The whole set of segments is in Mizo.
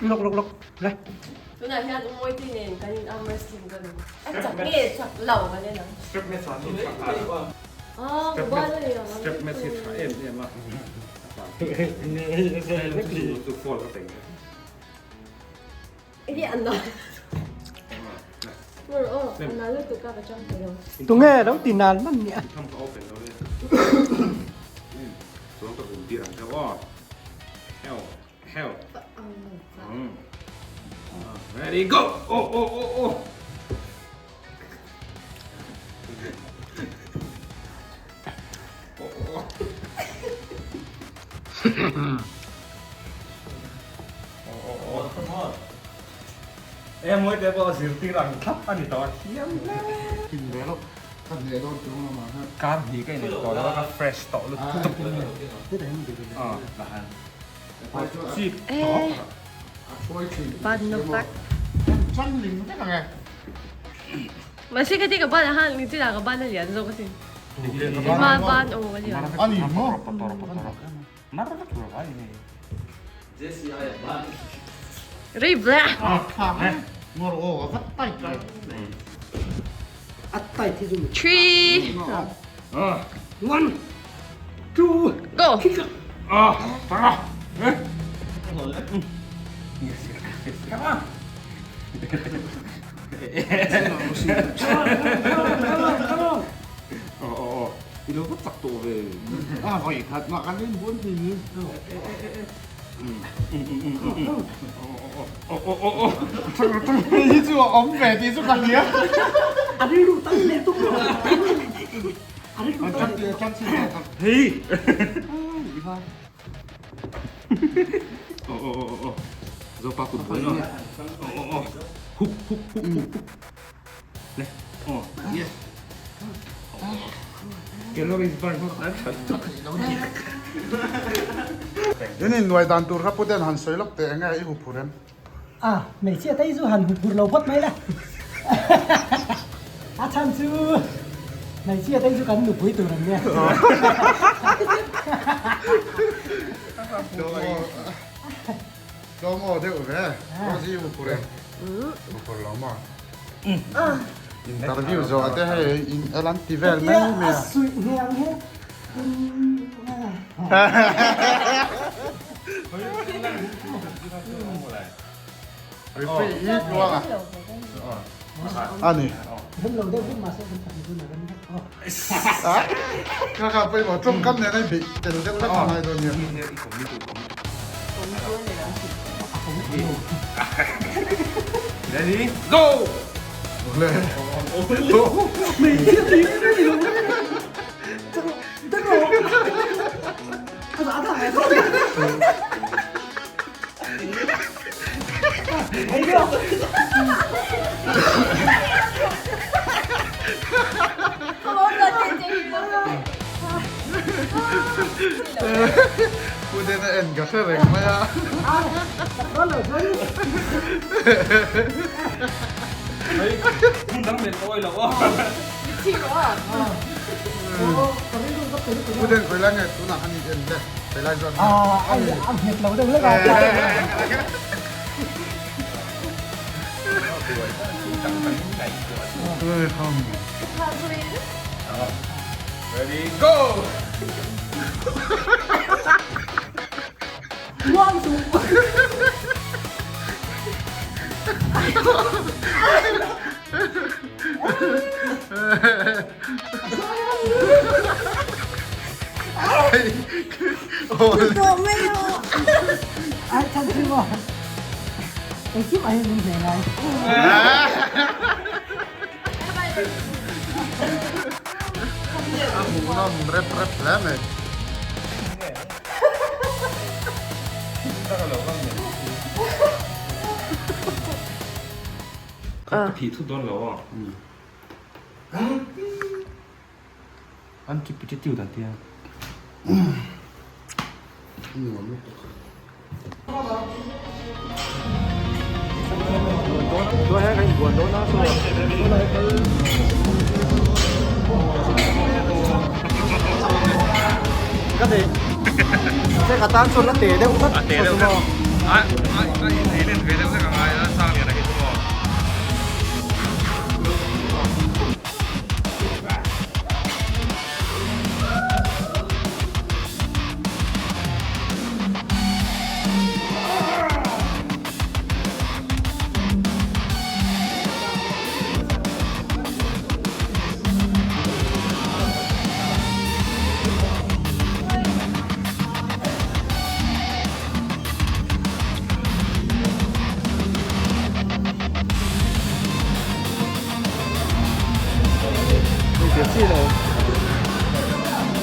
Lawk lawk lawk le. Tunah hian Umawi nen kan in arm wrestling ka duh. A chak nge chak lo kan en ang. Step match ah hi tha a. Ah mobile a ni ang. Step match hi tha em em a. Chu fall ka teng. Enge an na. Mur aw an na lutuk a ka chang thei lo. Tunge lo ti nal man nia. Tham ka open lo le. Chuan ka um tir ang deuh aw. Heo. Hell. Ready, go! Oh, oh, oh, oh! Oh, oh, oh. Oh, oh, oh. Come on. Em mới để bỏ zir tir ang thap ani tawh a thiam hle. Kar hnih ka inei tawh lo a ka fresh tawh lutuk. Mahse ka ti ka ban ah khan ni chinah ka ban a lian zawk asin. Hma ban aw a lian. Rei ble. Three. One, two, go. A rilru tam leh tum lo. A rilru tam leh In innuai dan tur kha Puten han sawi lawk teh enge i huphur em? A, hmeichhia te hi chu han huphur lo phawt mai la. A chhan chu hmeichhia te hi chu kan nupui tur an nia. Tlawm aw deuh ve, Rosie huphur em? Huphur lo maw? Interview zawh te hei in el an ti vel mai mai a. A suih hniang hi. Referee hi tluang a. A ni. Kha kha pawimawh tawngkam nen a i beih tel deuh hlek a ngai dawn nia. Ready, go! Le. Pu Dena en ka hre reng mai a. Pu Den khawi lai nge tunah khan i en le khawi lai zawt nge. A nghet lo deuh hlek a. Ready go! Ai chan chu maw engkim ah hian min hle ngai. A hmuhnawm rep rep hle mai. Ka phih thut dawn lo a. An keep it tiu dan tia. Ka thei. Ka tan chuan a te deuh tlat. A te deuh tlat. A a a ineilen ve deuh hlek a ngai a Sangliana hi chu aw.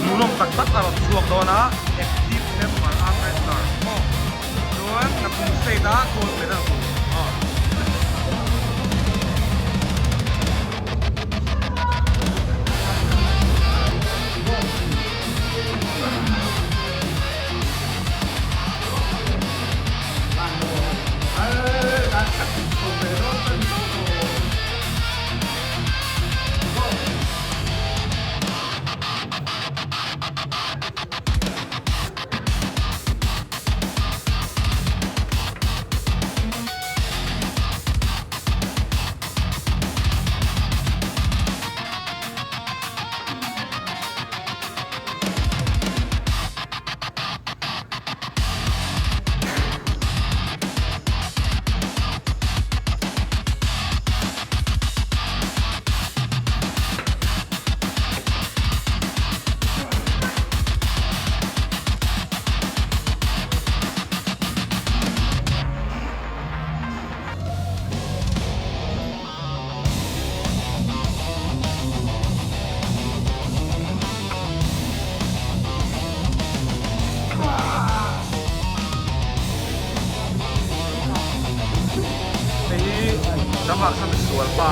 Hmuhnawm tak tak a rawn chhuak dawn a, active member a wrestler maw chuan Nakum state a gold medal tur aw. Hei hi ramah kha misual pa.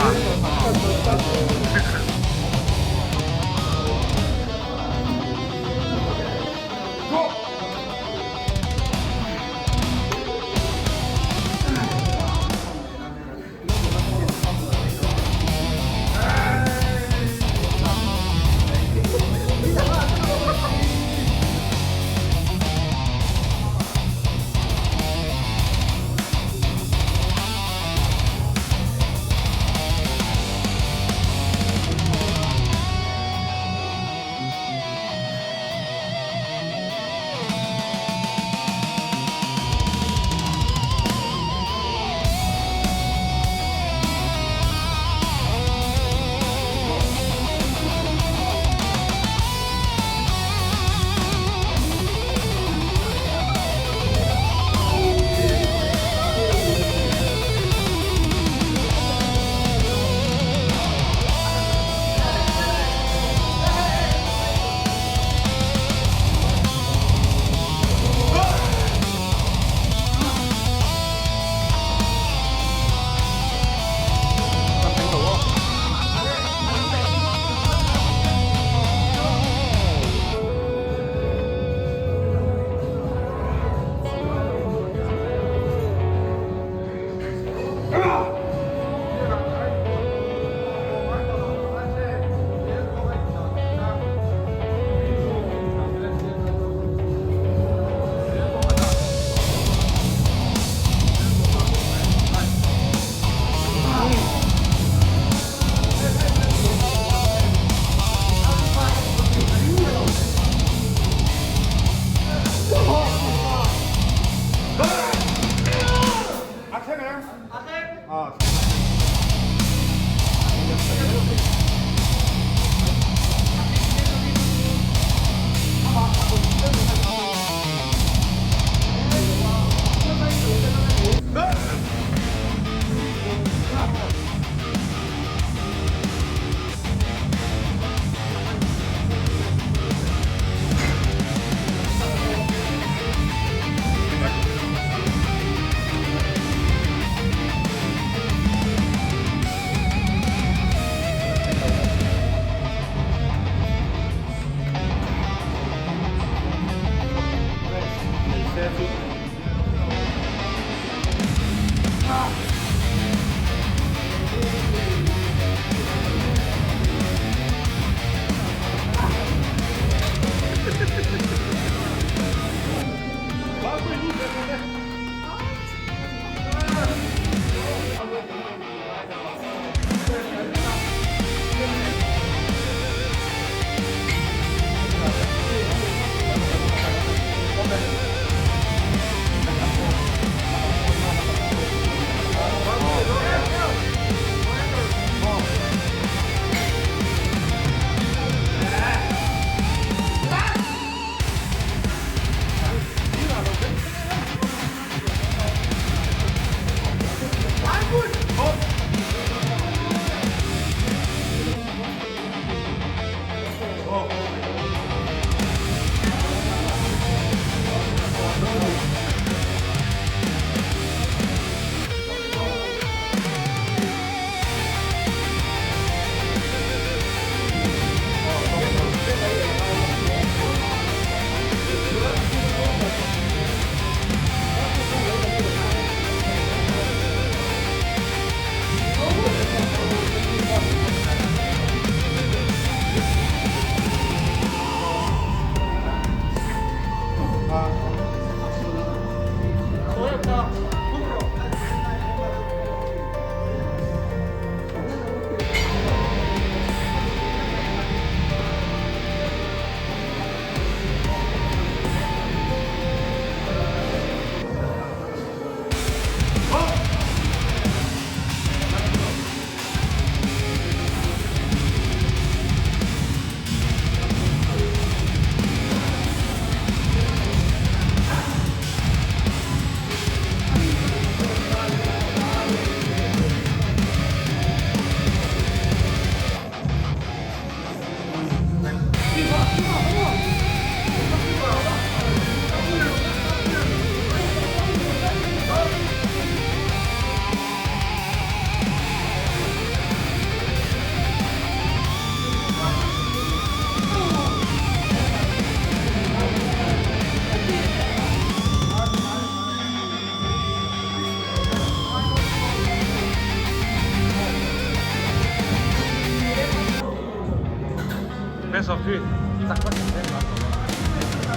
Sawmthi chak vak in veng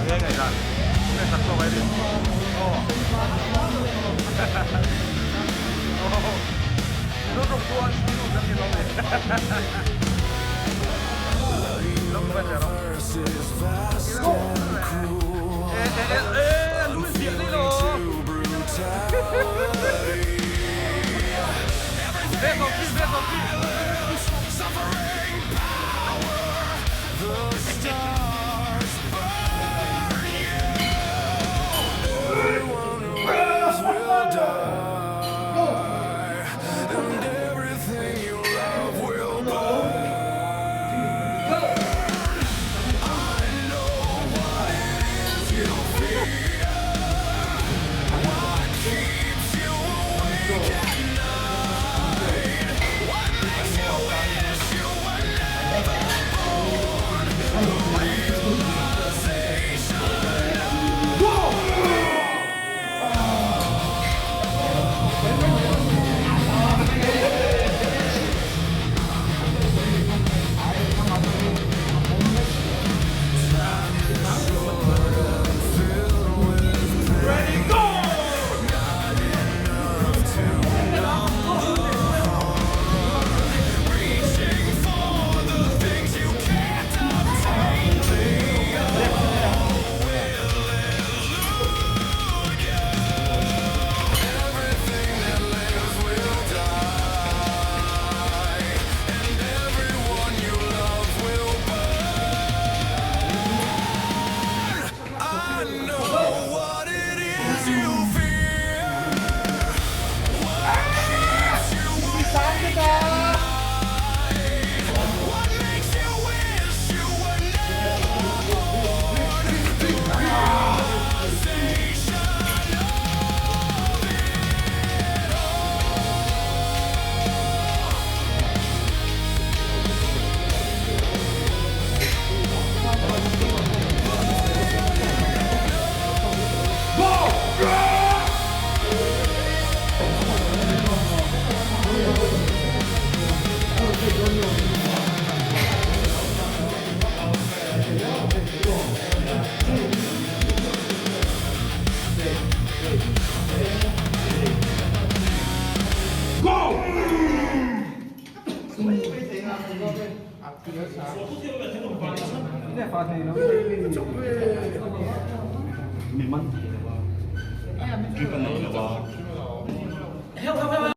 nge ngaih dan nge chak zawk ai rin aw lu rum chu an lu kan ni lo ni lo ka che ro e e e lu ziah ni lo ve Sawmthi ve Sawmthi.